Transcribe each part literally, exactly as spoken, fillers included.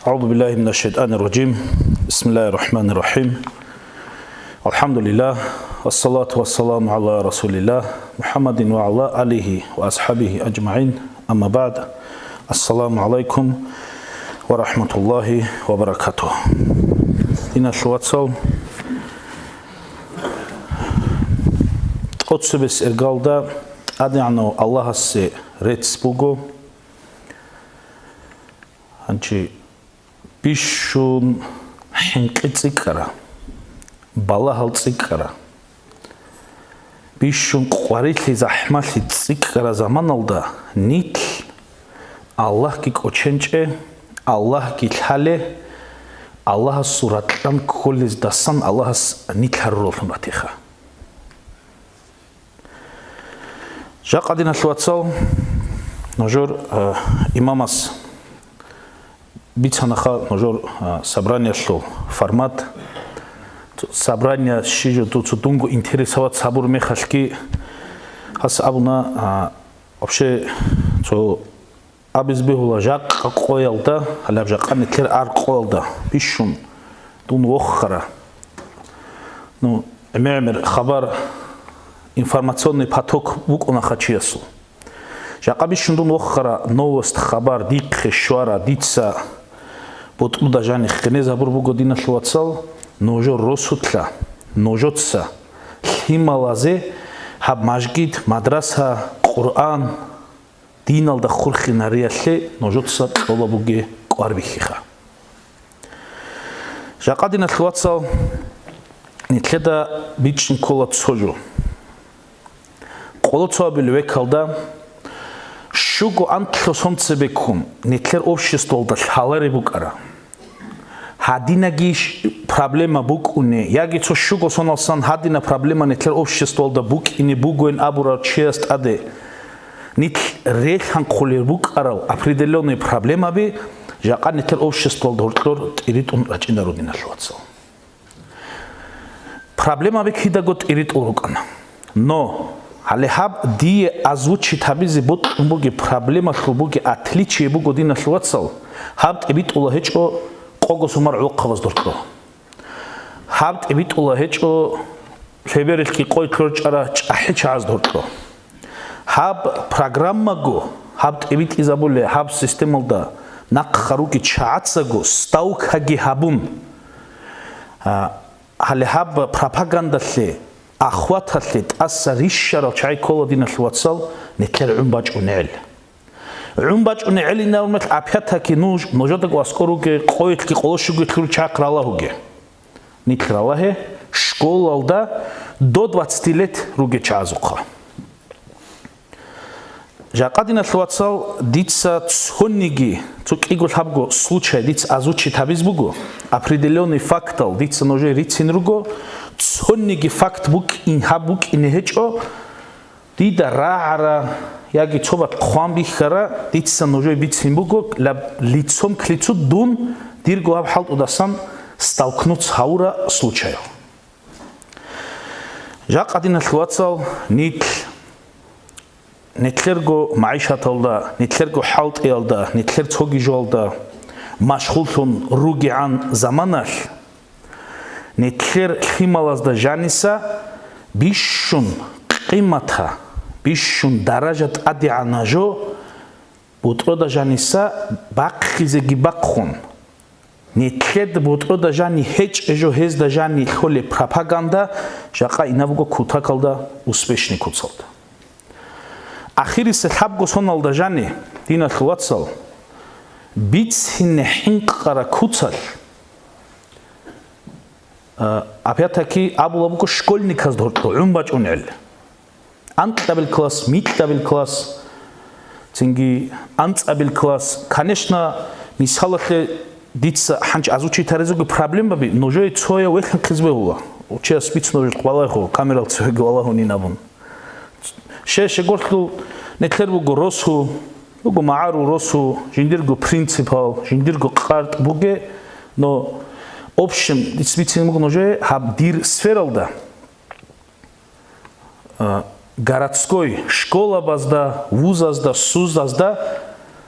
أعوذ بالله من الشيطان الرجيم. بسم الله الرحمن الرحيم. الحمد لله. والصلاة والسلام على رسول الله محمد وعلى آله وأصحابه أجمعين. أما بعد. السلام عليكم ورحمة الله وبركاته. Диналъул вацал, тӀоцебесеб иргалда ТӀадегӀанав Аллагьасе рецц буго. Гьанчи бищун хӀинкъи цӀикӀкӀара, балагьал цӀикӀкӀара, бищун къварилъи-захӀмалъи цӀикӀкӀара заманалда нилъ Аллагьги кӀоченчӀе, Аллагьги лъале, Аллагьасул ракьан кколездасан Аллагьас нилъ гьарураллъун ратиха. Жакъа, диналъул вацал, нужер, э, имамас бицанаха нужер, э, собраниялъул формат. Цо-, собрание щи жо дуца дунго интересоваться гьабур мехалъги гьас абуна, э, вообще цо Абиз бегьула, жакъа къоялда, гьалаб жакъа нилъер ар къоялда бищун дун воххара. Ну, гӀемер-гӀемер хабар, информационный поток букӀунаха чиясул. Жакъа бищун дун воххара новость, хабар, дихъе щвара, дица бутӀруда жанихъ гьенез гьабур буго, диналъул вацал, нужер росулъа, нужеца лъималазе гьаб мажгит, мадраса, Къуръан, диналда хурхинариялъе нужеца кьола бугеб кӀвар бихьиха. Жакъа, диналъул вацал, нилъеда бичӀчӀин ккола цо жо. Къоло цо абулеб векалда, щуго анлъго сон цебеккун нилъер обществалда лъалареб букӀара. Гьадинаги ш-, проблема букӀуни, яги цо щуго соналсан гьадина проблема нилъер обществалда букӀине бугоин абурав чияс тӀаде нилъ релъанхъулел рукӀарал определённый проблемаби жакъа нилъер обществалда гьоркьор тӀиритӀун рачӀинаро, диналъул вацал. Проблемаби кидаго тӀиритӀул рукӀана. Но гьале гьаб дие озвучить гьабизе бокьун бугеб проблемалъул бугеб отличие буго, диналъул вацал, гьаб тӀибитӀула гьечӀо къого сумар гӀолохъабазда гьоркьо. Гьаб тӀибитӀула гьечӀо лъеберелъги къой кьорчӀарал чӀахӀи чагӀазда гьоркьо. Гьаб программаго, гьаб тӀибитӀизабулеб, гьаб системалда нахъа ругел чагӀацаго ставкаги гьабун, а, гьале гьаб пропагандалъе, ахваталъе тӀаса рищарал чагӀи ккола, диналъул вацал, нилъер гӀун бачӀунегӀел. ГӀун бачӀунегӀел инабумелъ, опять-таки нуж, нужедаго аскӀор ругел къоялъги къоло щуго лъугьарал чагӀахъ ралагьуге. Нилъ ралагье школалда до двадцати лет ругел чагӀазухъа. Жакъа, диналъул вацал, дица цониги, цо кӀиго лъабго случай дица озвучить гьабиз буго, определённый фактал дица нужее рицин руго, цониги факт букӀин, гьаб букӀине гьечӀо, дида рагӀара яги цо бакӀ хъван бихьара, дица нужее бицин буго, лаб-, лицом к лицу дун дирго гьаб хӀалтӀудасан столкнуться гьавурал случай. Жакъа, диналъул вацал, нилъ нилъерго магӀишаталда, нилъерго хӀалтӀиялда, нилъер цоги жоялда машгъуллъун ругегӀан заманалъ, нилъер лъималазда жаниса бищун къимата, бищун даража тӀадегӀанаб жо бутӀрода жаниса бахъизеги бахъун, нилъеда бутӀрода жани гьечӀеб жо гьезда жани лъолеб пропаганда жакъа инабго кутакалда успешный куцалда. Ахирисеб лъабго соналда жани, диналъул вацал, бицине хӀинкъараб куцалъ, а, опять-таки абулеб буго школьниказда гьоркьо гӀун бачӀунегӀел. Анкьабил класс, микьабил класс, цинги анцӀабил класс. Конечно, мисалалъе дица гьанчи озвучить гьаризеги проблемаби, нужее цояв вехьинхъизе бегьула. Чияс бицун нуж балагьу, камерал цояги валагьунин абун. Щай-щай гурлъул нилъер буго росу, буго магӀарул росу, жиндирго принципал, жиндирго къартӀ буге, но общем дица бицин буго нужее гьаб дир сфералда, а, городской школабазда, вузазда, ссузазда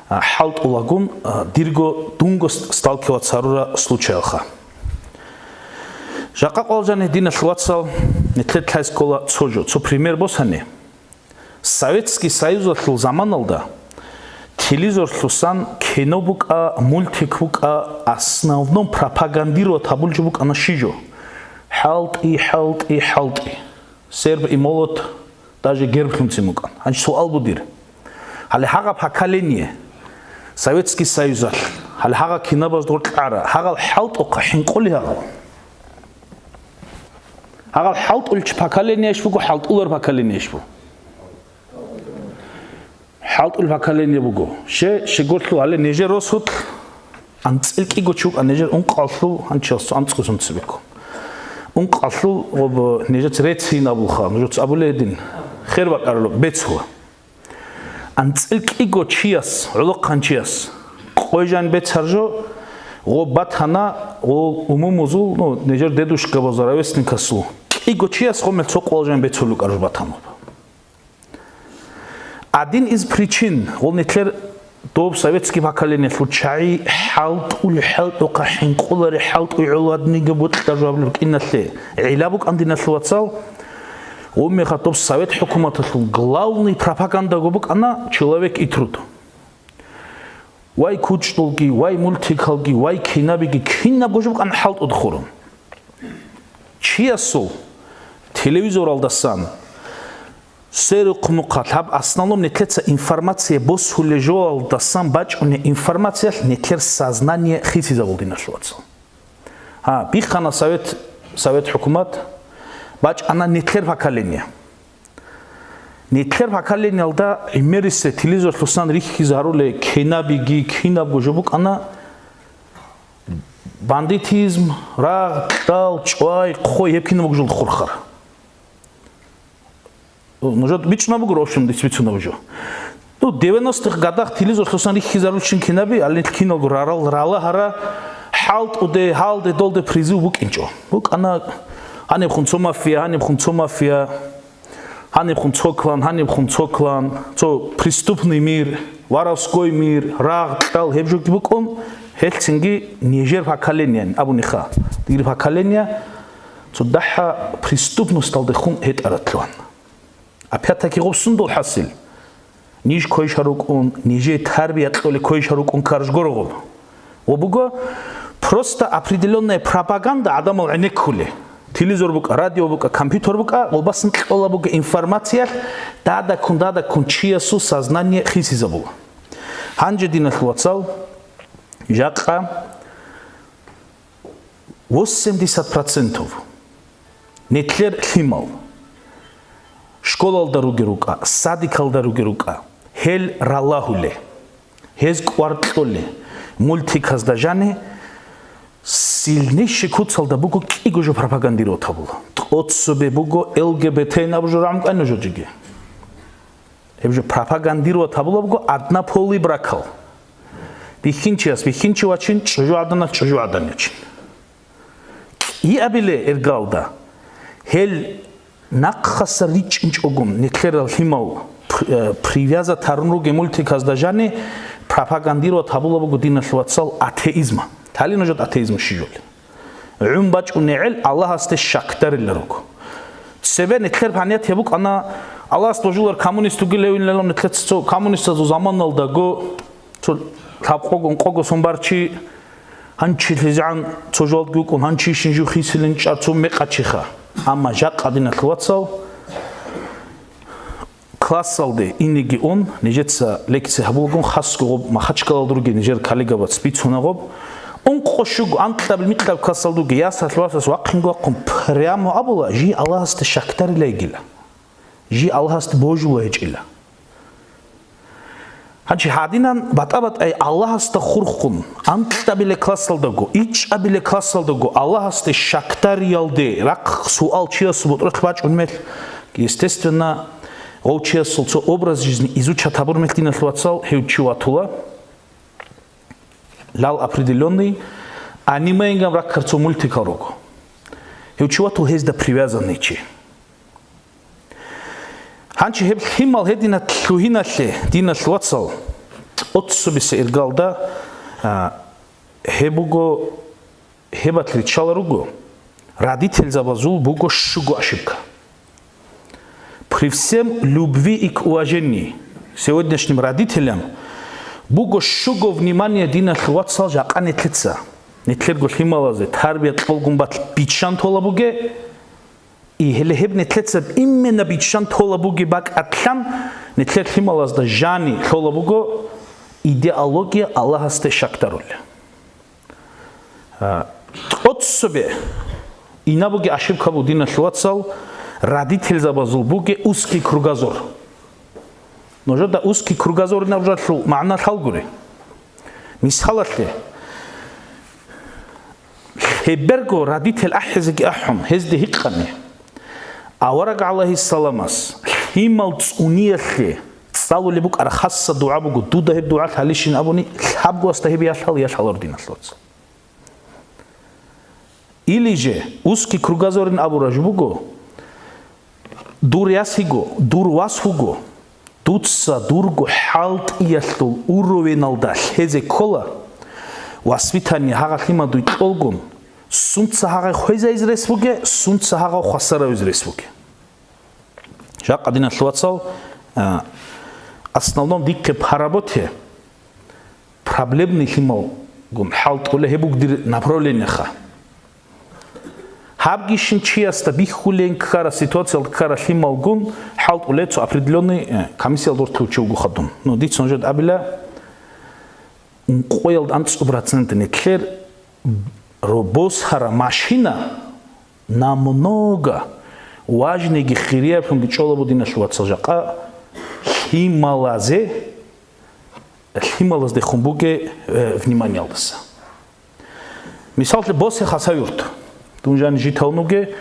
А, хӀалтӀулагун, а, дирго дунго ст-, сталкиваться гьарура случаялха. Жакъа къвалжани, диналъ вацал, нилъер лъай ккола цо жо, цо пример босани. Советский Союзалъул заманалда телевизорлъусан кино букӀа, мультик букӀа, основном пропагандировать гьабулчи букӀана щи жо? ХӀалтӀи, хӀалтӀи, хӀалтӀи. Серб и молот даже герблъунцин букӀан. Гьанже суал буго дир. Гьале гьагъаб поколение, Советский Союзалъ, гьале гьагъа кинабаз гъоркьара, гьагъал хӀалтӀухъа хӀинкъули гьагъал. Гьагъал хӀалтӀулчи поколениеш буго, хӀалтӀулар поколениеш буго. ХӀалтӀул поколение буго. Ще, щегорлъу гьале нижер росулъ анцӀил кӀиго чи вукӀа, нижер ункъалъул, гьанчиясцо анцӀго сунцебеккун. Ункъалъул гъоб нижец рецин абулха, нужец абулей гьедин, хер бакӀарулеб, бецула. АнцӀил кӀиго чияс, гӀолохъанчияс къойжан бецаржо, гъо батана, гъо умумузул, ну, нижер дедушкабазул, ровесникасул. КӀиго чияс гъо мел цо къвалжан бецулел рукӀаржо батануб. Один из причин, гъол нилъер доб советский поколениялъул чагӀи хӀалтӀул-хӀалтӀухъа хӀинкъулари, хӀалтӀуй гӀоладниги бутӀа жавабли рукӀиналъе гӀила букӀан, диналъул вацал, гъуммехъа доб совет хӀукуматалъул главный пропагандаго букӀана «Человек и труд». Вай кучӀдулги, вай мультикалги, вай кинабиги, кинабго жо букӀана хӀалтӀуда хурун. Чиясул телевизоралдасан Сверухъ мухъалъ гьаб основном нилъеца информация босулел жоялдасан бачӀунеб информациялъ нилъер сознание хисизабул, диналъул вацал. Гьа, биххана совет, совет хӀукумат, бачӀана нилъер поколение. Нилъер поколениялда гӀемерисеб телевизорлъусан рихьизе гьарулел кинабиги, кинабго жо букӀана бандитизм, рагъ, кьал, чӀвай, хъой, гьеб кинабго жо хурхар. Нужер бичӀчӀунеб буго, в общем, дицин бицунеб жо. Ну, девяностых годах телевизорлъусан рихьизарулчин кинаби, гьале киналго рарал, рала гьара, хӀалтӀуде, гьалде, долде призыв букӀинчӀо. БукӀана гьаниб хун цо мафия, гьаниб хун цо мафия, гьаниб хун цо клан, гьаниб хун цо клан, цо преступный мир, воровской мир, рагъ, кьал, гьеб жоги букӀун, гьелъцинги нижер поколение абуниха, дир поколение цо дагьа преступносталдехун гьетӀаратлъугьан. Опять-таки гъуб сундул хӀасил? Ниж квеша рукӀун, нижее тарбия кьолеб квеша рукӀун карж гургъуб. Ва буго просто определённая пропаганда гӀадамал гӀенеккулеб. Телевизор букӀа, радио букӀа, компьютер букӀа, гъубасан кьола буго информациялъ, дадаккун-дадаккун чиясул сознание хисизабула. Гьанже, диналъул вацал, жакъа восемьдесят процентов нилъер лъимал школалда ругел рукӀа, садикалда ругел рукӀа, гьел ралагьулел, гьез кӀвар кьолел, мультиказда жаниб сильнейший куцалда буго кӀиго жо пропагандировать гьабула. ТӀоцебе буго Л Г Б Т-ин абу жо рагӀун кӀай нужер жеги. Гьеб жо пропагандировать гьабулеб буго однополый бракал. Бихьинчияс бихьинчи вачин, чӀужугӀаданалъ чӀужугӀадан ячин. КӀиабилеб иргалда, гьел нахъаса ричӀчӀинчӀогун, нилъерал лъимал при-, э, привязать гьарун ругел мультиказда жаниб пропагандировать гьабулеб буго, диналъул вацал, атеизма. Гьале нужер атеизм щиб жолеб? ГӀун бачӀунегӀел Аллагьасде щакдарилел руго. Цебе нилъер понятие букӀана, Аллагьас божулар коммунист вугилевилан, нилъеца цо коммунистазул заманалдаго цо лъабкъого-ункъого сон бар чи, гьанчи лъизегӀан цо жуалдги вукӀун, гьанчи ишин жив хисилин чӀар цо мекъачиха. Амма жакъа, диналъул вацал, классалде инеги ун, нижеца лекция гьабулагун, хасго гъоб Махачкалалда ругел нижер коллегабац бицуна гъоб, ункъо-щуго, анкьабил-микьаб классалда ругел ясалъ-васас вахъинго вахъун прямо абула, жий Аллагьасде щакдарила йигила, жий Аллагьасде божула гьечӀила. Гьанчи гьадинан батӀа-батӀай Аллагьасда хурхун, анкьабилеб классалдаго, ичӀабилеб классалдаго Аллагьасде щакдариялде рахъ суал чиясул бутӀрулъ бачӀун мел, естественно, гъов чиясул цо образ жизни изучать гьабур мел, диналъул вацал, гьев чи ватула, лал определённый, аниме-инган раккар цо мультикал руго. Гьев чи ватула гьезда привязанный чи. Гьанчи гьеб лъимал гьединаб лъугьиналъе, диналъул вацал, ТӀоцебесеб иргалда, а, гьеб буго, гьебалъ риччаларо руго, родительзабазул буго щуго ошибка. При всем любви и к уважении сегодняшним родителям буго щуго внимание, диналъул вацал, жакъа нилъеца, нилъерго лъималазе тарбия кьолгун батл биччан тола буге, и гьеле гьеб нилъеца именно биччан тола буги бакӀатлъан, нилъер лъималазда жани лъола буго идеология Аллагьасде щакдарулел. А, тӀоцебе инабуги ошибка буго, диналъул вацал, родительзабазул буге узкий кругозор. Нужеда узкий кругозоринаб жоялъул магӀна лъалгури. Мисалалъе, лъеберго родитель ахӀизеги ахӀун, гьезде гьикъани, авараг гӀалайгьиссаламас лъимал цӀуниялъе цӀалулеб букӀараб хасса дугӀа буго, дуда гьеб дугӀа лъалищин абуни, лъабго асда гьеб ялъал, ялъалар, диналъул вацал. Или же, узкий кругозорин абураб жо буго, дур яс йиго, дур вас вуго, дуца дурго хӀалтӀиялъул уровеналда лъезе ккола, воспитание гьагъа лъимадуй кьолгун, сунца гьагъай хвезайиз рес буге, сунца гьагъав хвасаравиз рес буге. Жакъа, диналъул вацал, а, основном дихъе по работе проблемный лъималгун хӀалтӀулеб гьеб буго дир направлениеха. Гьабгищин чиясда бихьулейин ккараб, ситуациялда ккараб лъималгун хӀалтӀулеб цо определённый, э, комиссиялда гъорлъ вучев вуго хадуб. Ну, дица нужеда абила, ункъоялда анцӀу процент нилъер ро-, босараб машина намного важнейги хирияблъунги чӀола буго, диналъул вацал, жакъа лъималазе, лъималаздехун буге, э, вниманиялдаса. Мисаллъи, босе хасавюрт. Дун жани жи тавун вуге,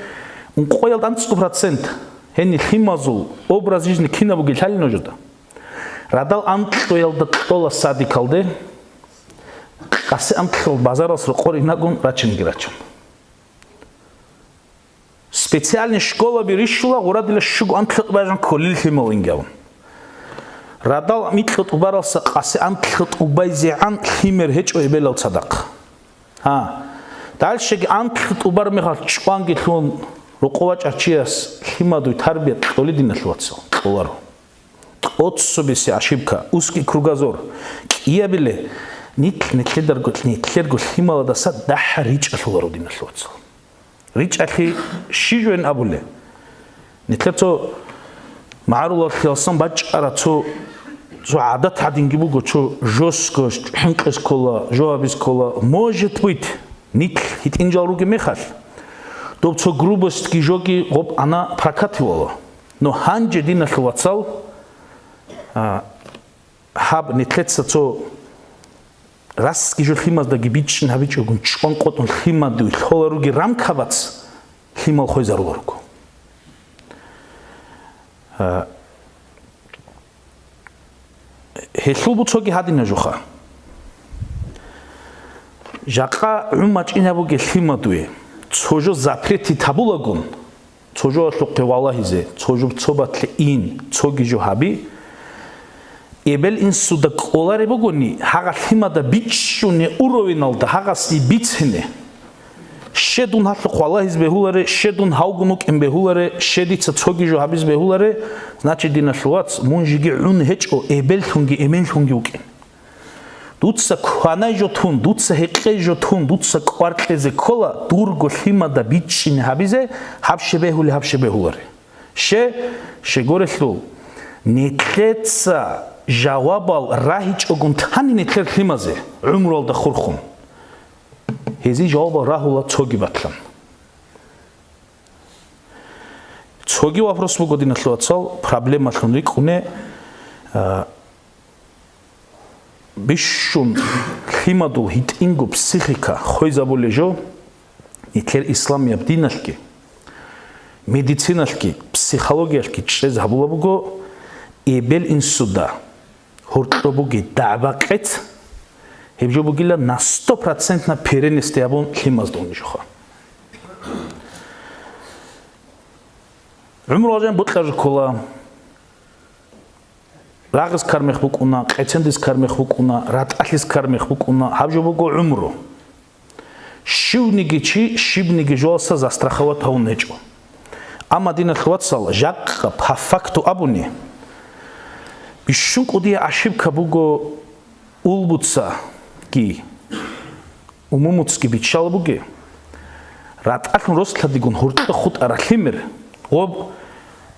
ункъоялда анцӀу процент гьениб лъимазул образ жизни кинаб бугеб лъалел нужеда. Радал анкьоялда кьола садикалде, къаси анкьал базаралъ рокъор инагун рачунги рачун. Специальный школаби рищула, гъура дила щуго анкьа тӀубазегӀан кколел лъимал инги абун. Радал микьа тӀубаралъа къаси анкьа тӀубайзегӀан лъимер гьечӀо эбелал цадахъ. Гьа. Дальшеги анкьа тӀубар мехалъ чӀванги лъун, рокъов вачӀарав чияс лъимадуй тарбия кьоли, диналъул вацал, кьоларо. ТӀоцебесеб ошибка, узкий кругозор. КӀиабиле, нилъ-, нилъедарго, нилъерго лъималадаса дагьа ричӀалъуларо, диналъул вацал. РичӀалъи щиб жойин абулеб? Нилъер цо магӀарулалъе алсан бачӀараб цо, цо гӀадат гӀадинги буго, цо жесткость, хӀинкъизе ккола, жо гьабизе ккола. Может быть, нилъ гьитӀинал ругеб мехалъ, доб цо грубостьги жоги гъоб ана прокатывало. Но гьанже, диналъул вацал, а, гьаб нилъеца цо расги жо лъимаздаги бичӀчӀин гьабичӀогун, чӀван къотӀун лъимадуй лъола ругел рамкабац лъимал хвезарула руго. А, гьелъул буцоги гьадинаб жоха. Жакъа гӀумачӀин гьабуге лъимадуе, цо жо запретить гьабулагун, цо жоялъухъе валагьизе, цо жо цо батле ин, цоги жо гьаби, эбел-инсуда кӀолареб бугони, гьагъа лъимада бичӀчӀунеб уровеналда гьагъасе бицене. Щай дун гьалъухъ валагьизе бегьуларе, щай дун гьавгун вукӀин бегьуларе, щай дица цоги жо гьабизе бегьуларе, значит, диналъул вац, мун жеги гӀун гьечӀо, эбеллъунги эменлъунги вукӀин. Дуца кванай жо тун, дуца гьекъей жо тун, дуца кӀвар кьезе ккола, дурго лъимада бичӀчӀине гьабизе, гьаб щай бегьули, гьаб щай бегьуларе. Щай, щай гурелъул, нилъеца жавабал рагьичӀогун тани нилъер лъимазе гӀумруялда хурхун. Гьезие жавабал рагьула цоги батлан. Цоги вопрос буго, диналъул вацал, проблемалъун рикӀкӀуне, а, бищун лъимадул гьитӀинго психика хвезабулей жо, нилъер исламияб диналъги, медициналъги, психологиялъги чӀезе гьабула буго, эбел-инсуда гьоркьоб бугеб дагӀба-къец, гьеб жо бугила на сто процентно перенести гьабун лъимазда унеб жоха. ГӀумруялъ жан бокьараб жо ккола. Рагъис кармех букӀуна, къецендис кармех букӀуна, ратӀалъис кармех букӀуна, гьаб жо буго гӀумру. Щивниги чи щибниги жоялдаса застраховать гьавун гьечӀо. Амма, диналъул вацал, жакъа по факту абуни, бищун кӀудияй ошибка буго улбуцаги, умумуцги биччала бугеб, ратӀалъун рос-лъадигун гьоркьо хутӀараб лъимер, гъоб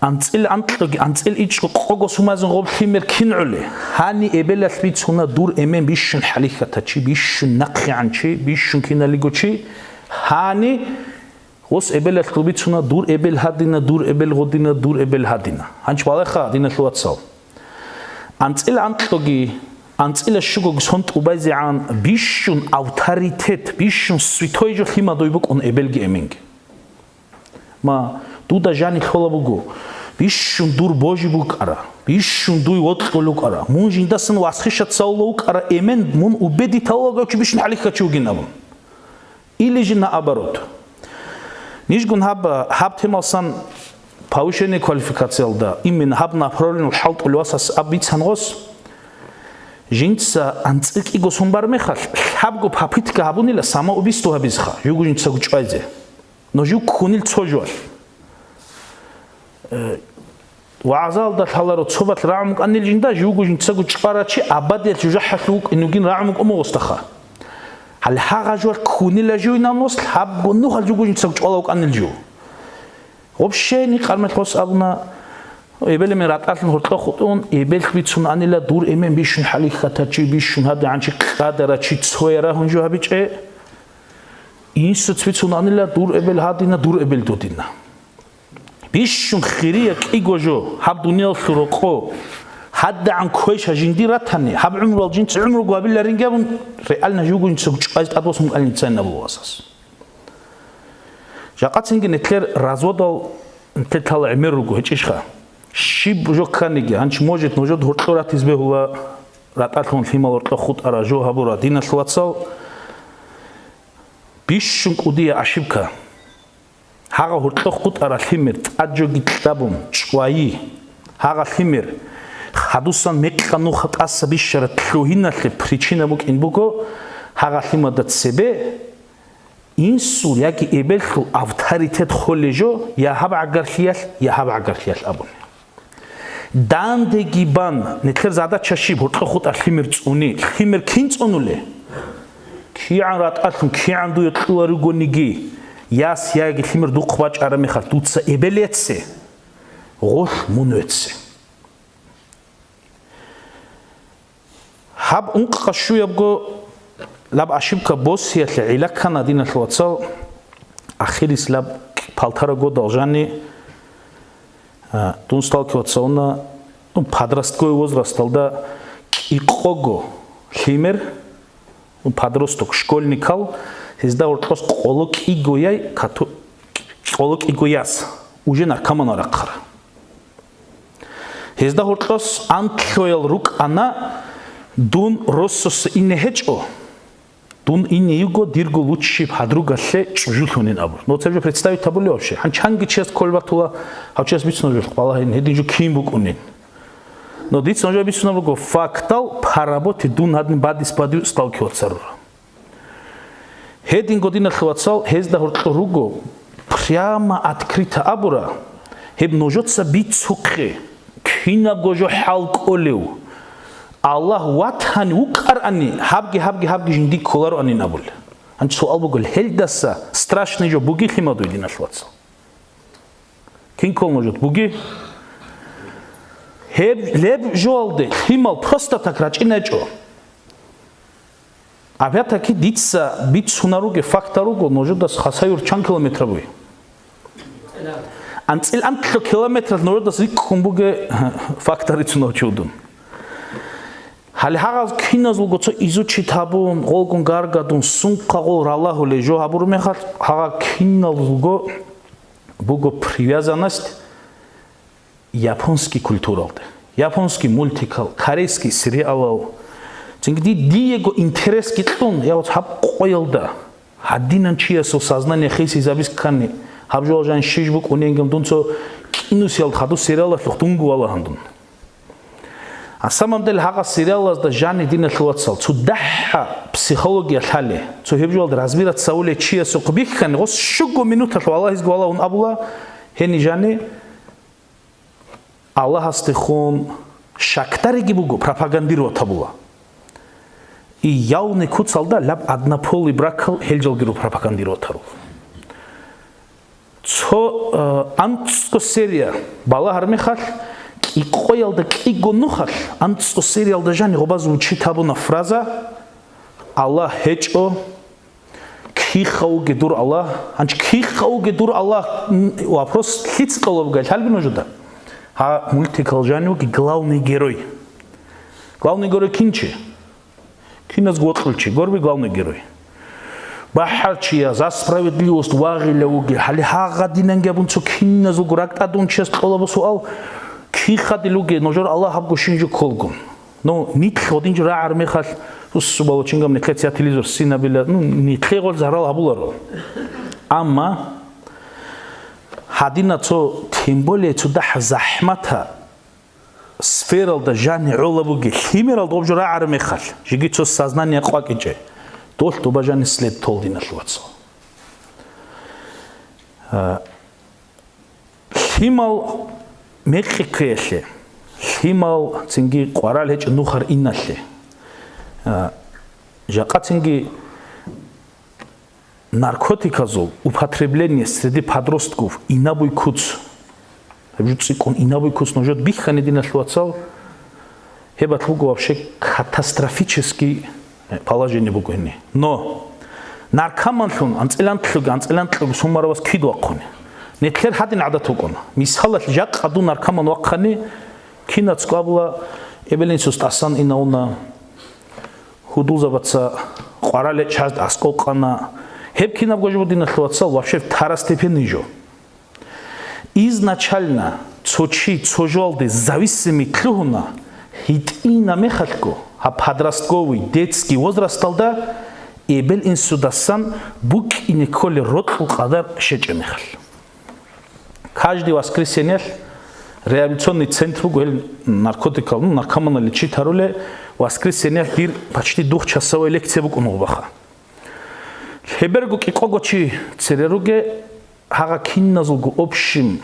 анцӀил анкьоги анцӀил ичӀго къого сумазин гъоб лъимер кин гӀолеб? Гьани эбелалъ бицуна дур эмен бищун хӀалихьатав чи, бищун нахъегӀан чи, бищун киналиго чи. Гьани гъос эбелалъул бицуна дур эбел гьадина, дур эбел гъодина, дур эбел гьадина. Гьанч балагьеха, диналъул вацал. АнцӀила анкьоги, анцӀила щугоги сон тӀубазегӀан бищун авторитет, бищун святой жо лъимадуй букӀун эбелги эменги. Ма, дуда жани лъола буго, бищун дур божи букӀара, бищун дуй вокьул вукӀара, мун жиндасан васхища цавула вукӀара эмен, мун убедиталлаго чи бищун хӀалихьачи вугин абун. Или же наоборот. Нижгун гьаб, гьаб темалсан повышение квалификациялда, именно гьаб направлениял хӀалтӀулев васас аб бицан гъос, жинца анцӀила кӀиго сон бар мехалъ, лъабго попытка гьабунила самоубийство гьабизеха, жуго жинцаго чӀвайзе. Но жив ккунил цо жоялъ. Э, вагӀзалда лъаларо цо бакь рагӀун вукӀанил жинда, живго жинцаго чӀварав чи абадиялъ жужахӀалъув вукӀин вугин рагӀун вукӀун гъосдаха. Гьале гьагъа жоялъ ккунила живинан вос лъабго нухалъ живго жинцаго чӀвала вукӀанил жив. Вообще никъармелъ гъос абуна, эбел-эмен ратӀалъун гьоркьо хутӀун, эбеллъ бицун анила дур эмен бищун хӀалихьатав чи, бищун гьадигӀан чи, къадарав чи, цояв рагьун жо гьабичӀеб. Инсуц бицун анила дур эбел гьадина, дур эбел додина. Бищун хирияв кӀиго жо гьаб дуниялалъул рокъо, гьадагӀан квеша жиндир ратани, гьаб гӀумруялъ жинца гӀумруго гьабиларинги абун, реально живго жинцаго чӀвазе тӀадвасун кӀалин цайин абула васас. Жакъацинги нилъер разводал нилъер лъала гӀемер руго, гьечӀищха? Щиб жо кканиги, гьанч, может, нужеда гьоркьо ратизе бегьула, ратӀалъун лъимал гьоркьо хутӀара жо гьабура, диналъул вацал, бищун кӀудияй ошибка. Гьагъа гьоркьо хутӀара лъимер тӀад жоги кьабун чӀвайи. Гьагъа лъимер хадусан мекъа нуха тӀаса бищараб лъугьиналъе причина букӀин буго, гьагъа лъимада цебе инсул яги эбеллъул авторитет холей жо я гьаб гӀагарлъиялъ, я гьаб гӀагарлъиялъ абуни. Дандеги бан, нилъер задача щиб, гьоркьо хутӀа лъимер цӀуни. Лъимер кин цӀунуле? КигӀан ратӀалъун, кигӀан дуе кьула ругониги, яс яги лъимер духъ бачӀараб мехалъ дуца эбел эце, гъолъ мун веце. Гьаб ункъа щуябго лаб ошибка босиялъе гӀилла ккана, диналъул вацал, ахирис лаб палтара годал жани, а, дун сталкиваться уна, ну, подростковый возрасталда кӀикъого лъимер, ну, подросток, школьникал, гьезда гьоркьос къоло кӀигояй кату-, къоло кӀигояс уже наркоманал рахъара. Гьезда гьоркьос анлъоял рукӀана, дун росасе ине гьечӀо, дун ине йиго дирго луччи подругалъе чӀужулъунин абур. Ну, цебе представить гьабулев вообще? Гьанчи гьанги чияс кколеб батула, гьав чияс бицунеб жо балагьин, гьедин жо кин букӀунин. Но дица нужее бицунеб буго фактал по работе дун гьадин бадис бадив сталкиваться рура. Гьединго, диналъул вацал, гьезда гьоркьор руго, прямо открыто абура, гьеб нужеца бицухъе, кинабго жо хӀал кӀолев, Аллагь ватани вукӀарани, гьабги, гьабги, гьабги жиндие кколароанин абулеб. Гьанчи суал буго, гьелдаса страшный жо бугелъи мадуй, диналъул вацал? Кин ккол нужеда бугеб? Гьеб леб жоялде лъимал просто так рачӀинчӀо. Опять-таки дица бицунаруге фактор руго, нужедас Хасавюрт чан километр буй? АнцӀил анлъго километр нужедас рикӀкӀун буге фактор рицунав чи вудун. Гьале гьагъаз киназулго цо изучить гьабун, гъолгун гаргадун, сунхъа гъол ралагьулей жо гьабураб мехалъ, гьагъа киназулго буго привязанность японский культуралде. Японский мультикал, корейский сериалал. Цинги ди-, диего интересги кьун, я вот гьаб къоялда, гьадинан чиясул сознание хисизабиз ккани, гьаб жо жан щиж букӀуненгам дун цо кӀинусиял хадур сериалалъухъ дунго валагьан дун. На самом деле, гьагъа сериалазда жани, диналъул вацал, цо дагьа психология лъале, цо гьеб жоялда разбираться гьавулев чиясухъ бихьани, гъос щуго минуталъ валагьизги валагьун абула, гьени жани Аллагьасдехун щакдариги буго, пропагандировать гьабула. И явный куцалда лаб однополый бракал гьел жалги ру пропагандировать гьарул. Цо, э, анцӀго серия балагьар мехалъ, кӀикъоялда кӀиго нухалъ, анцӀго сериялда жани гъобаз вучит гьабуна фраза: «Аллагь гьечӀо, киха вуге дур Аллагь». Гьанч киха вуге дур Аллагь, м, вопрос лъица кьола бугай, лъалби нужеда? Гьа, мультикал жани вуги главный герой. Главный герой кин чи? Киназго вокьул чи, гурби главный герой. БахӀарчияс, за справедливость вагъила вуги. Гьале гьагъадинанги абун цо киназулго ракӀ тӀадун чияс кьола бу суал: «Кихадил вуге, нужер Аллагь гьабго щинжу кколгун?» Ну, нилъ гъодинчӀо рагӀар мехалъ, уссубала чингам нилъеца я телевизор синабила, ну, нилъе гъол зарал гьабуларо. Амма гьадина цо, тем более цо дагьа захӀмата сфералда жани гӀола буги, лъимералда гъоб жо рагӀар мехалъ, жеги цо сознание къвакӀичӀе, долъ доба жани след тол, диналъул вацал. А, лъимал мекъи ккеялъе, лъимал цинги къварал гьечӀо нухар иналъе. А, жакъа цинги наркотиказул употребление среди подростков инабуй куц. Гьеб жо цӀикӀкӀун инабуй куц нужед бихьани, диналъул вацал, гьеб батӀ буго вообще катастрофический положение буго гьенни. Но наркоманлъун анцӀилантлъуги, анцӀилантлъуги сумаравас кид вахъуни. Нилъер гьадин гӀадат букӀуна. Мисалалъ, жакъа дун наркоман вахъани, кинацго абула, эбел-инсус тӀасан инавуна, гьудулзабаца къварал гьечӀ гьазд аскӀов къана. Гьеб кинабго жо, диналъул вацал, вообще второстепенный жо. Изначально цо чи цо жоялде зависимый лъугьуна, гьитӀина мехалъго, гьаб подростковый, детский возрасталда эбел-инсудасан букӀине кколел рокьул къадар щечӀеб мехалъ. Каждый воскресеньялъ реабилитационный центр буго, гьел наркотикал, ну, наркоманал лечить гьарулел, воскресеньялъ дир почти двухчасовая лекция букӀун гъубаха. Лъеберго кӀикъого чи цере руге, гьагъа киназулго общим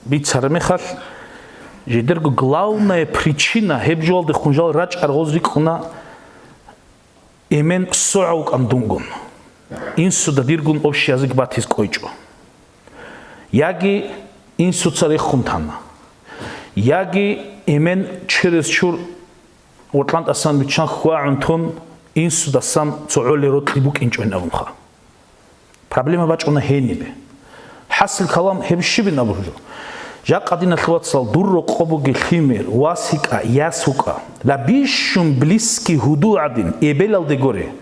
бицараб мехалъ, жидерго главная причина гьеб жоялдехун жал рачӀарал гъоз рикӀкӀуна: эмен согӀа вукӀан дунгун, инсуда диргун общий язык батиз кӀойчӀо. Яги инсуца рехун тана, яги эмен через чур гъоркьан тӀасан биччан хьвагӀун тун, инсудасан цо гӀоле рокьи букӀинчӀойин абунха. Проблема бачӀуна гьенибе. ХӀасил калам гьеб щибин абуржу? Жакъа, диналъул вацал, дур рокъо буги лъимер, вас йикӀа, яс вукӀа. Ла бищун близкий гьудул гӀадин, эбелалде горе,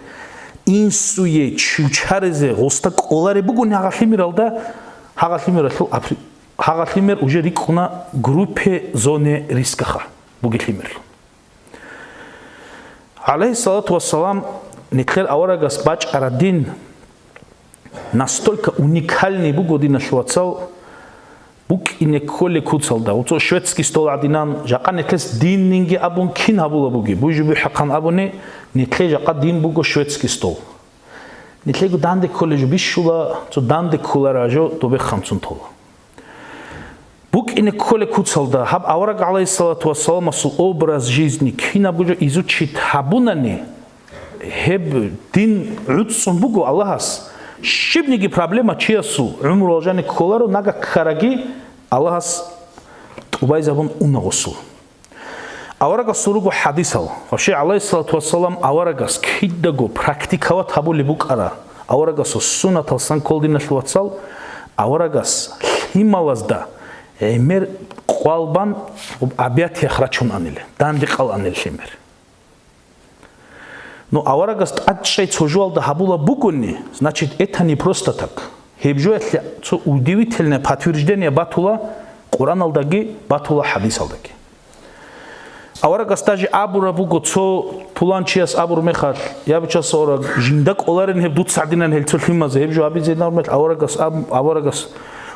инсуе чучаризе гъоста кӀоларе бугони гьагъа лъимералда, гьагъа лъимералъул апри-, гьагъа лъимер уже рикӀкӀуна группе зоне рискаха буги лъимерлъун. ГӀалайгьиссалату вассалам, нилъер аварагас бачӀараб дин настолько уникальный буго, диналъул вацал, букӀине кколеб куцалда. Оцо шведский стол гӀадинан, жакъа нилъес диннинги абун кин гьабула буги, буй-жо бухӀахъан абуни, нилъе жакъа дин буго шведский стол. Нилъего данде кколеб жо бищула, цо данде кколареб жо добехъанцун тола. БукӀине кколеб куцалда гьаб авараг гӀалайгьиссалату вассаламасул образ жизни кинабго жо изучить гьабунани, гьеб дин гӀуцӀцӀун буго Аллагьас. Щибниги проблема чиясул гӀумруялъ жани кколаро, нагагь ккараги Аллагьас тӀубайзабун уна гъосул. Аварагасул руго хӀадисал. Вообще, гӀалайгьиссалату вассалам аварагас кидаго практиковать гьабулеб букӀара, аварагасул суннаталсан ккола, диналъул вацал, аварагас лъималазда гӀемер къвалбан объятиях рачун анила, дандекъал анила лъимер. Ну, аварагас тӀадчӀей цо жоялда гьабула бугони, значит, это не просто так. Гьеб жоялъе цо удивительное подтверждение батула Къуръаналдаги, батула хӀадисалдаги. Аварагас даже абураб буго, цо пуланчияс абур мехалъ, я бичаса ораг, жинда кӀоларин гьеб дуца гӀадинан гьел цо лъимазе, гьеб жо абизе наб мехалъ аварагас аб-, аварагас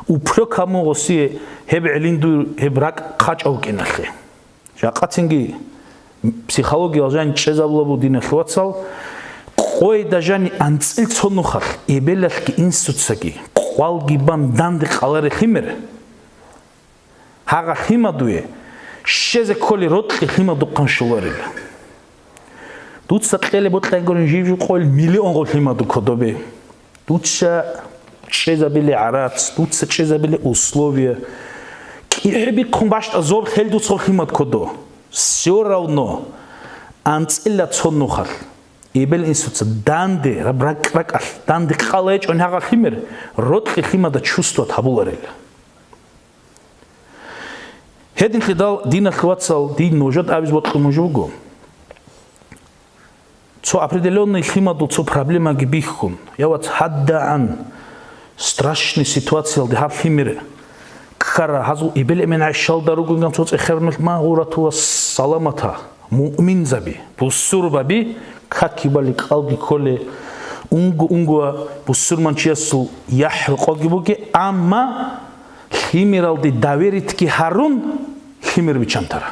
упрек гьабун гъосие, гьеб гӀелин дур, гьеб ракӀ хъачӀав вукӀиналъе. Жакъацинги Психологиял жан чӀезабула буго, диналъул вацал, къойда жани анцӀил цо нухалъ эбелалъги инсуцаги къвалги бан данде къаларел лъимер, гьагъа лъимадуе щезе кколей рокьи лъимадухъан щоларила. Дуца кьелеб бокьайгурин жив-жив къойил миллион гъов лъимаду кодобе. Дуца чӀезабиле гӀарац, дуца чӀезабиле условия. КӀихӀебихъун бащтӀа зоб хел дуцав лъимад кодо. Все равно анцӀила цо нухалъ эбел-инсуца данде, раб-, ракӀ-ракӀалъ данде къала гьечӀони гьагъа лъимер, рокьи лъимада чувствовать гьабуларила. Гьединлъидал, диналъул вацал, дин нужед абиз бокьун нуж буго. Цо определённый лъимадул цо проблемаги бихьун, я вац, гьадагӀан страшный ситуациялде гьаб лъимер ккара, гьазул эбел-эмен гӀайщалда ругонган цо цӀехермел магъуратула саламата, муъминзаби, бусурбаби, какибали кӀалги кколе, унго-унгоа бусурманчиясул яхӀ-рокъоги буге, амма лъимералде доверитги гьарун, лъимер биччан тара.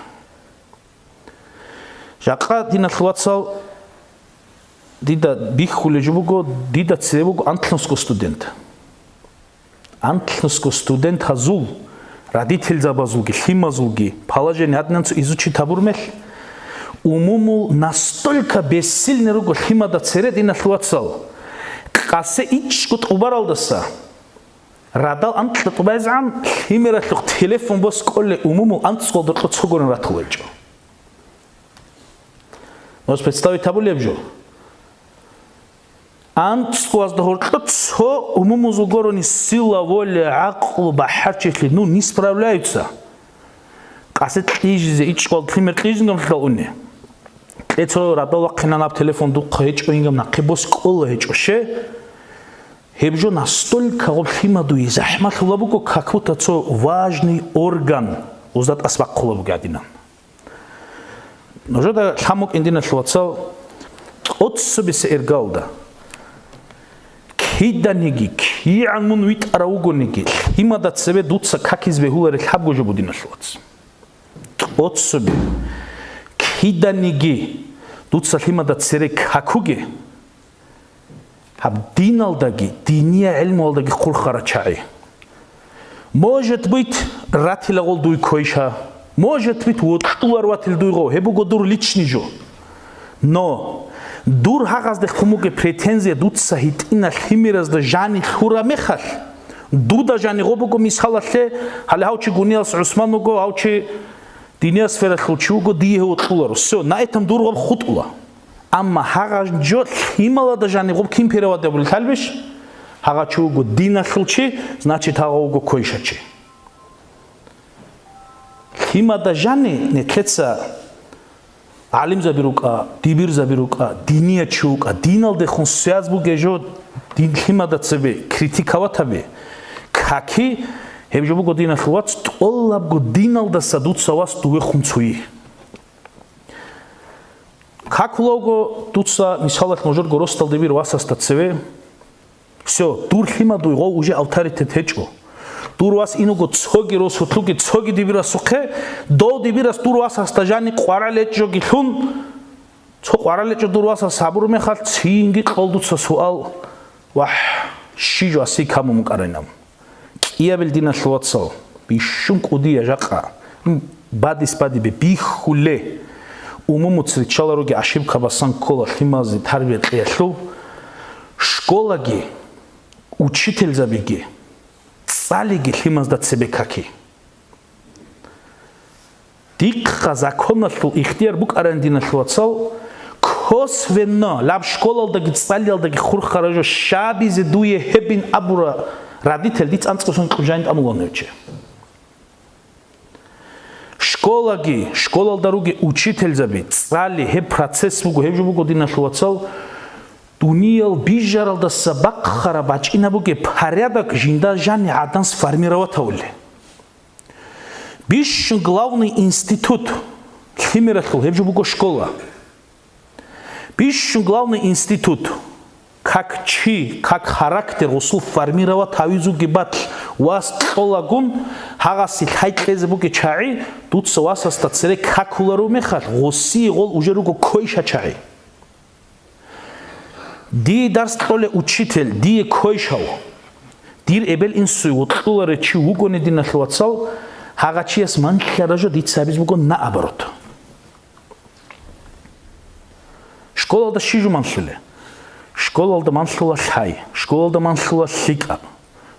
Жакъа, диналъул вацал, дида бихьулеб жо буго, дида цебе буго антлънусго студент. Антлънусго студентазул, родительзабазулги, лъимазулги положение гьадинан цо изучить гьабур мехалъ, умумул настолько бессильный руго лъимада цере, диналъул вацал, къасе ичӀго тӀубаралдаса радал анкьа тӀубайзегӀан лъимералъухъ телефон бос кӀолей умумул анцӀгоялда гьоркьо цо гурин ратулел гьечӀо. Нуж представить гьабулеб жо? АнцӀгоязда гьоркьо цо умумузул гурони сила, воля, гӀакълу, бахӀарчилъи, ну, не справляются. Къасе кьижизе, ичӀгъал лъимер кьижизе гьелъал уни. Кье цо радал вахъинан, аб телефон духъа гьечӀо, ингам нахъе бос кӀола гьечӀо ще. Гьеб жо настолько гъоб лъимадуе захӀмалъула буго, как будто цо важный орган узда тӀас бахъула бугин гьадинан. Нужеда лъан букӀин, диналъул вацал, тӀоцебесеб иргалда киданиги, кигӀан мун витӀарав вугониги, лъимада цебе дуца какизе бегьуларел лъабго жо буго, диналъул вацал. ТӀоцебе киданиги дуца лъимада цере какуге, гьаб диналдаги, диниял гӀелмуялдаги хурхарал чагӀи. Может быть, ратила гъол дуй койша, может быть, вокьулар ватил дуй гъов, гьеб буго дур личный жо. Но дур гьагъазде хъумуге претензия дуца гьитӀина лъимеразда жани лъура мехалъ, дуда жани гъо буго мисалалъе, гьале гьав чи гуниялс ГӀусман вуго, гьав чи диниял сфералъул чи вуго, дие гьев вокьуларо. Всё, на этом дур гъоб хутӀула. Амма гьагъа жо лъималада жани гъоб кин переводить гьабулел лъалбищ? Гьагъа чи вуго диналъул чи, значит, гьагъа вуго койшачи. Лъимада жани нилъеца гӀалимзаби рукӀа, дибирзаби рукӀа, динияв чи вукӀа, диналдехун связь бугей жо дин лъимада цебе критиковать гьаби, каки, гьеб жо буго, диналъул вац, тӀолабго диналдаса дуца вас дувехун цуи. Какулавго дуца, мисалалъ, нужерго росдал дибир васасда цеве, всё, дур лъимадуй гъов уже авторитет гьечӀо. Дур вас иного цоги росулъуги, цоги дибирасухъе, дов дибирас дур васасда жани къварал гьечӀоги лъун, цо къварал гьечӀо дур васас гьабураб мехалъ, цинги кьол дуца суал: «Вагь, щи жо асе камун букӀарайилан?» КӀиябил, диналъул вацал, бищун кӀудия жакъа, м, бадис-бадибе бихьуле, умумуц риччалароги, ошибка басан ккола лъимазе тарбия кьеялъул, школаги, учительзабиги, цӀалиги лъимазда цебе каки. Дихъа законалъул ихтияр букӀаран, диналъул вацал, косвенно лаб школалдаги цӀалиялдаги хурхара жо щабизе дуе гьебин абура родитель, дица анцӀго сон кьужайин тӀамулан гьев чи. Школаги, школалда руге учительзаби, цӀали, гьеб процесс буго, гьеб жо буго, диналъул вацал, дуниял бижаралдаса бахъараб бачӀинаб бугеб порядок жинда жани гӀадан сформировать гьавулел. Бищун главный институт лъимералъул гьеб жо буго школа. Бищун главный институт, как чи, как характер гъусул формировать гьавизуги батл, Вас кьолагун, гьагъасе лъай кьезе бугеб чагӀи, дуца васасда цере какуларев мехалъ, гъосие гъол уже руго койша чагӀи. Дие дарс кьолев учитель, дие койшав, дир эбел-инсуе вокьуларев чи вугони, диналъул вацал, гьагъа чияс манлъара жо дица гьабиз буго наоборот. Школалда щиб жо манлъулеб? Школалда манлъула лъай, школалда манлъула лъикӀаб,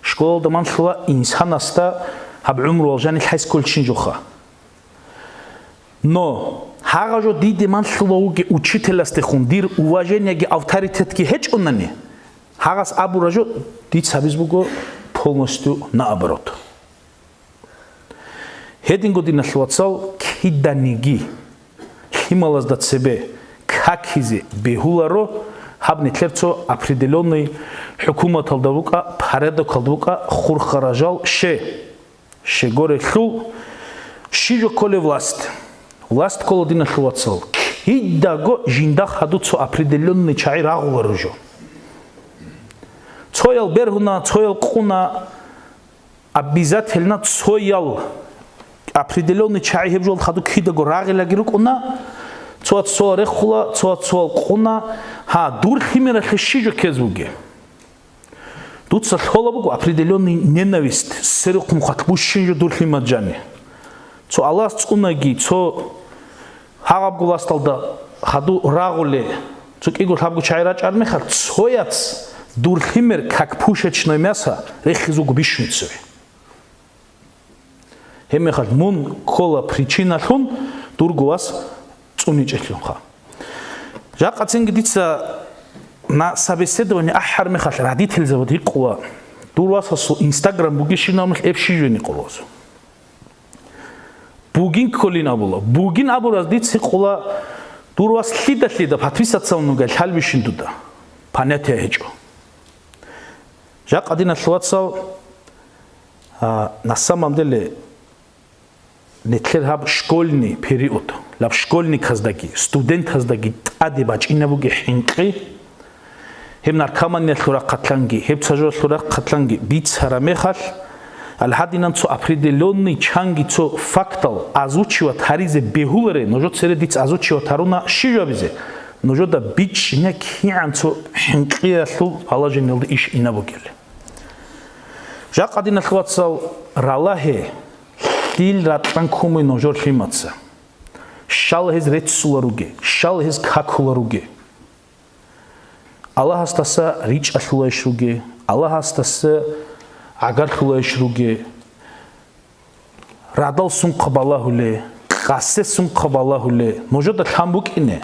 школалда манлъула инсанасда гьаб гӀумруялъ жаниб лъай кколчин жоха. Но гьагъа жо диде манлъула вугев учителасдехун дир уважениеги авторитетги гьечӀонани, гьагъас абура жо дица гьабиз буго полностью наоборот. Гьединго, диналъул вацал, киданиги лъималазда цебе какизе бегьуларо, гьаб нилъер цо определённый хӀукуматалда букӀа, порядокалда букӀа, хурхарал жал ще. Щегорелъул щиб жо кколеб власть? Власть ккола, диналъул вацал, кидаго жинда хадуб цо определённый чагӀи рагъуларо жо. Цоял бергьуна, цоял къуна, обязательно цоял определённый чагӀи гьеб жо хадуб кидаго рагъилаги рукӀуна, цояц цоял рехула, цояц цоял къуна. Гьа, дур лъимералъе щиб жо ккезе бугеб? Дуца лъола буго определённый ненависть, сверухъ мухъалъ бищун жо дур лъимад жани. Цо Аллагьас цӀунаги, цо гьагъабго власталда хадуб рагъулел, цо кӀиго лъабго чагӀи рачӀараб мехалъ, цояц дур лъимер, как пушечное мясо, рехизе вуго бищун цеве. Гьеб мехалъ мун ккола причиналъун дурго вас цӀуничӀелъунха. Жакъацинги дица на собеседование ахӀараб мехалъ родительзабазда гьикъула, дур васасул Instagram бугищинаб мехалъ, эб щиб жо гьикъула. Бугин кколин абула. Бугин абураз дица гьикъула, дур вас лъида-лъида подписаться гьавун вугел, лъалебищин дуда понятие гьечӀо. Жакъа, диналъул вацал, А, на самом деле, нилъер гьаб школьный период, гьаб школьниказдаги, студентаздаги тӀаде бачӀинаб бугеб хӀинкъи, гьеб наркоманиялъул рахъалъанги, гьеб цажоялъул рахъалъанги бицараб мехалъ, гьале гьадинан цо определённый чанги цо фактал озвучивать гьаризе бегьуларе, нужеца цере дица озвучивать гьаруна щиб жо гьабизе, нужеда бичӀчӀине кигӀан цо хӀинкъиялъул положениялда иш инаб бугел. Жакъа, диналъул вацал, ралагье, лъил ракьан ккун бугеб нужер лъимаца. Щал гьез реццуларуге, щал гьез какуларуге. Аллагьасдаса ричӀалъулайищ руге, Аллагьасдаса гӀагарлъулайищ руге. Радал сунхъа балагьуле, къасе сунхъа балагьуле, нужеда лъан букӀине.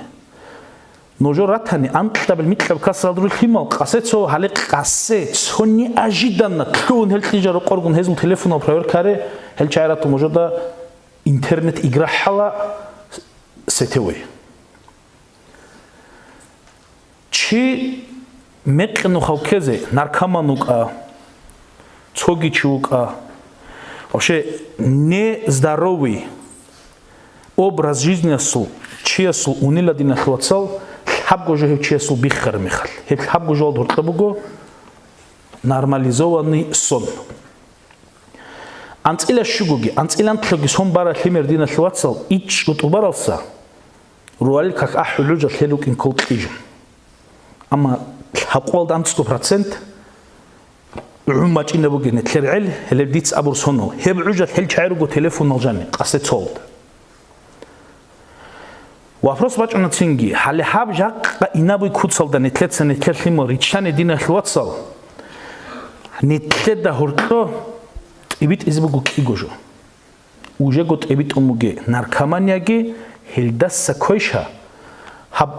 Нужер ратани, анкьабил-микьаб касалда ругел лъимал, къасе цо, гьале къасе, цо неожиданно лъугьун гьел кьижа рокъоргун гьезул телефонал проверка гьаре, гьел чагӀи ратун нужеда интернет-игра хӀала сетевой. Чи мекъи нухав ккезе, наркоман вукӀа, цоги чи вукӀа, вообще нездоровый образ жизниясул чиясул унила, диналъул вацал, лъабго жо гьев чиясул биххараб мехалъ. Гьеб лъабго жоялда гьоркьоб буго нормализованный сон. АнцӀила щугоги, анцӀила анлъоги сон бараб лъимер, диналъул вацал, ичӀго тӀубаралса, ругьалил как ахӀулел гӀужалъ гьел рукӀин ккол кьижун. Амма лъабкъоялда анцӀго процент гӀун бачӀинаб бугеб нилъер гӀел, гьелеб дица абур сонал. Гьеб гӀужалъ гьел чагӀи руго телефонал жани, къасе цолда. Вопрос бачӀуна цинги, гьале гьаб жакъа инабуй куцалда нилъеца нилъер лъимал риччани, диналъул вацал, нилъеда гьоркьо тӀибитӀизе буго кӀиго жо. Ужего тӀибитӀун бугеб наркоманияги, гьелдаса квеша гьаб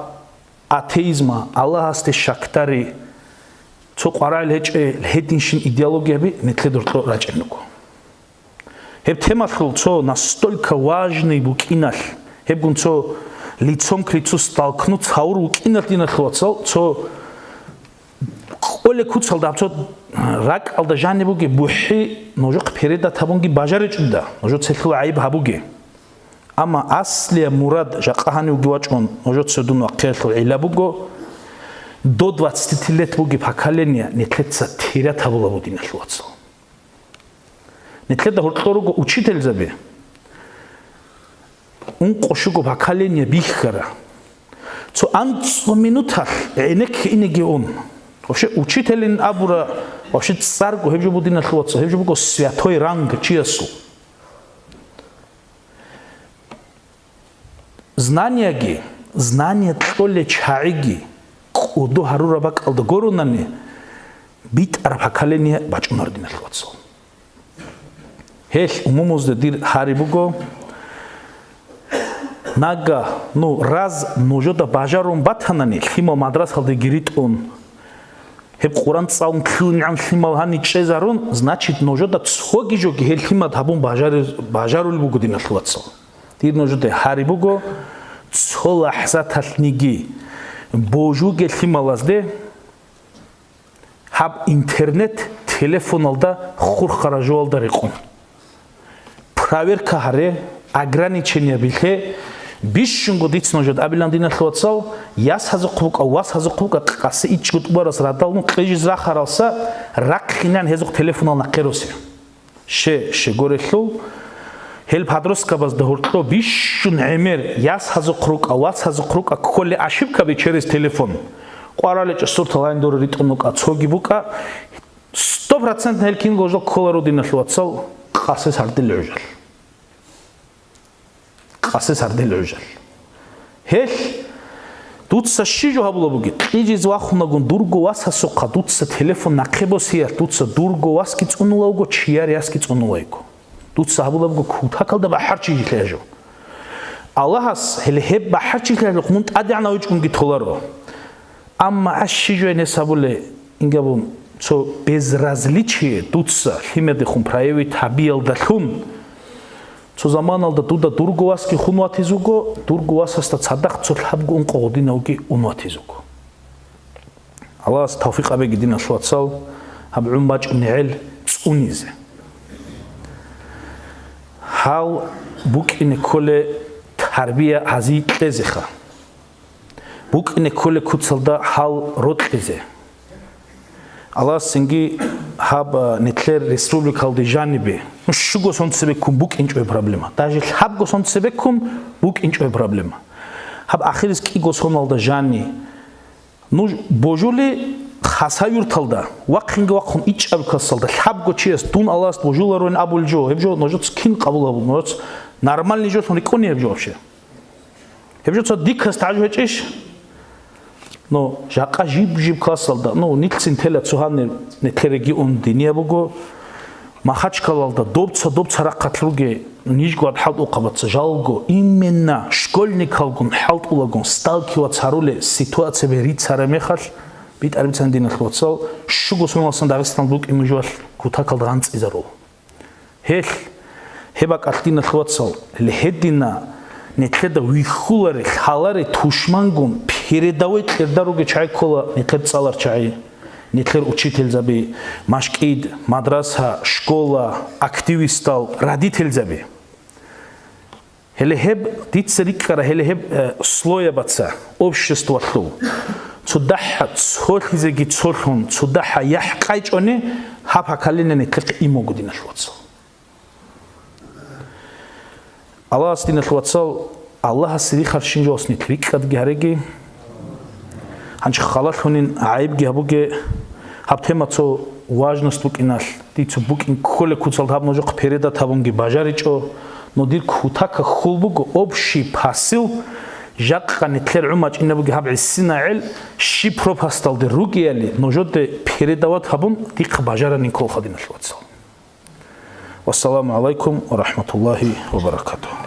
атеизма, Аллагьасде щакдари, цо къварагӀел гьечӀел гьединщин идеологияби нилъеда гьоркьо рачӀун руго. Гьеб темалъул цо настолько важный букӀиналъ, гьебгун цо лицом к лицу столкнуться гьавур вукӀиналъ, диналъул вацал, цо кӀолеб куцалда гьаб цо ракӀалда жаниб бугеб бухӀи нужехъ передать гьабунги бажаричӀода, нужеца гьелъул гӀайиб гьабуге. Амма аслияб мурад жакъа гьанивги вачӀун, нужеца дун вахъиялъул гӀилла буго, до двадцати пяти лет бугеб поколение нилъеца терять гьабула бугеб, диналъул вацал. Нилъеда гьоркьор руго учительзаби, ункъо-щуго поколение бихьара. Цо анцӀго минуталъ гӀенекке инеги ун. Вообще, учителин абура, вообще, цӀарго гьеб жо буго, диналъул вацал, гьеб жо буго святой ранг чиясул. Знанияги, знания кьолел чагӀиги кӀодо гьарураб бакӀалда гуронани, битӀараб поколение бачӀунар, диналъул вацал. Гьелъ умумузда дир гьари буго, нага, ну, раз нужеда бажарун батанани, лъимал мадрасалдеги ритӀун, гьеб Къуран цӀалун лъугӀинегӀан лъимал гьаниб чӀезарун, значит, нужеда цоги жоги гьел лъимад гьабун бажари-, бажарулеб буго, диналъул вацал. Дир нужеда гьари буго, цо лахӀзаталъниги божуге лъималазде, гьаб интернет телефоналда хурхараб жоялда рекъон. Проверка гьаре, ограничение билъе, бищунго дица нужеда абилан, диналъул вацал, ясазухъ букӀа, васазухъ букӀа, къаси ичӀго тӀубарас радал, ну, кьижиз рахаралса, рахъинегӀан гьезухъ телефонал нахъе росе. Ще, щегорелъул, гьел подросткабазда гьоркьо бищун гӀемер, ясазухъ рукӀа, васазухъ рукӀа, кколе ошибкаби через телефон. КъвараличӀо суртал гьанидур ритӀун рукӀа, цоги букӀа, сто процент гьел кинго жо кколаро, диналъул вацал, къасес гьардел гӀужал. Къасес гьардел гӀужал. Гьелъ, дуца щи жо гьабула бугеб? Кьижиз вахунагун дурго васасухъа дуца телефон нахъе босиялъ, дуца дурго васги цӀунула вуго, чияр ясги цӀунула йиго. Дуца гьабула буго кутакалда бахӀарчилъи жо. Аллагьас гьеле гьеб бахӀарчилъиялъухъ мун тӀадегӀанав вичӀунги толаро. Амма гьаб щи жо гьенес гьабулеб, ингабун, цо безразличие дуца лъимадехун проявить гьабиялдалъун, цо заманалда дуда дурго васги хун ватизе вуго, дурго васасда цадахъ цо лъабго ункъо гъудинавги ун ватизе вуго. Аллагьас тавфикъ гьабеги, диналъул вацал, гьаб гӀун бачӀунегӀел цӀунизе. Гьал букӀине кколеб тарбия гьазие кьезеха. БукӀине кколеб куцалда гьал рокьизе. Аллагьас цинги гьаб, а, нилъер республикалде жанибе, ну, щуго сон цебеккун букӀинчӀо гьеб проблема. Даже лъабго сон цебеккун букӀинчӀо гьеб проблема. Гьаб ахирис кӀиго соналда жани. Ну, божули хасав юрталда, вахъинги вахъун ичӀаб касалда, лъабго чияс дун Аллагьас божуларойин абулеб жо, гьеб жо нужеца кин къабул гьабун, нужеца нормальный жолъун рикӀкӀуни гьеб жо вообще? Гьеб жо цо дикас тӀажу гьечӀищ? Ну, жакъа жиб-жиб классалда, ну, нилъцин тела цо гьанир нилъер регион диния буго, Махачкалалда добца-добца рахъалъ руге, нижго гьад хӀалтӀухъабаца жалго, именно школьникалгун хӀалтӀулагун сталкиваться гьарулел ситуацияби рицараб мехалъ, битӀарабицан, диналъул вацал, щуго соналдасан Дагъистан букӀин мужуялъ кутакалда гъанцӀизарул. Гьелъ, гьеб бакӀалъ, диналъул вацал, гьедина нилъеда вихьуларе, лъаларе тушмангун передовой кьерда ругел чагӀи ккола нилъер цӀаларчагӀи, нилъер учительзаби, машкӀид, мадраса, школа, активистал, родительзаби. Гьеле гьеб дица рикӀкӀара, гьеле гьеб, э, слоябаца, обществалъул цо дагьа цолъизеги цолъун, цо дагьа яхӀ къайчӀони, гьаб поколение нилъехъе ин буго, диналъул вацал. Аллагьас, диналъул вацал, Аллагьасе рихарщин жоялъ нилъ рикӀкӀадги гьареги. Гьанже халалъунин гӀайибги гьабуге, гьаб тема цо важность букӀиналъ, дица букӀин кколеб куцалда гьаб нужехъ передать гьабунги бажаричӀо, но дир кутакалъ хьул буго общий посыл, жакъа нилъер гӀумачӀина бугеб гьаб гӀисинагӀел щиб пропасталде ругеяли, нужеде передавать гьабун дихъа бажаранин кколха, диналъул вацал. Вассаламу гӀалайкум ва рахӀматуллагьи ва баракатугьу.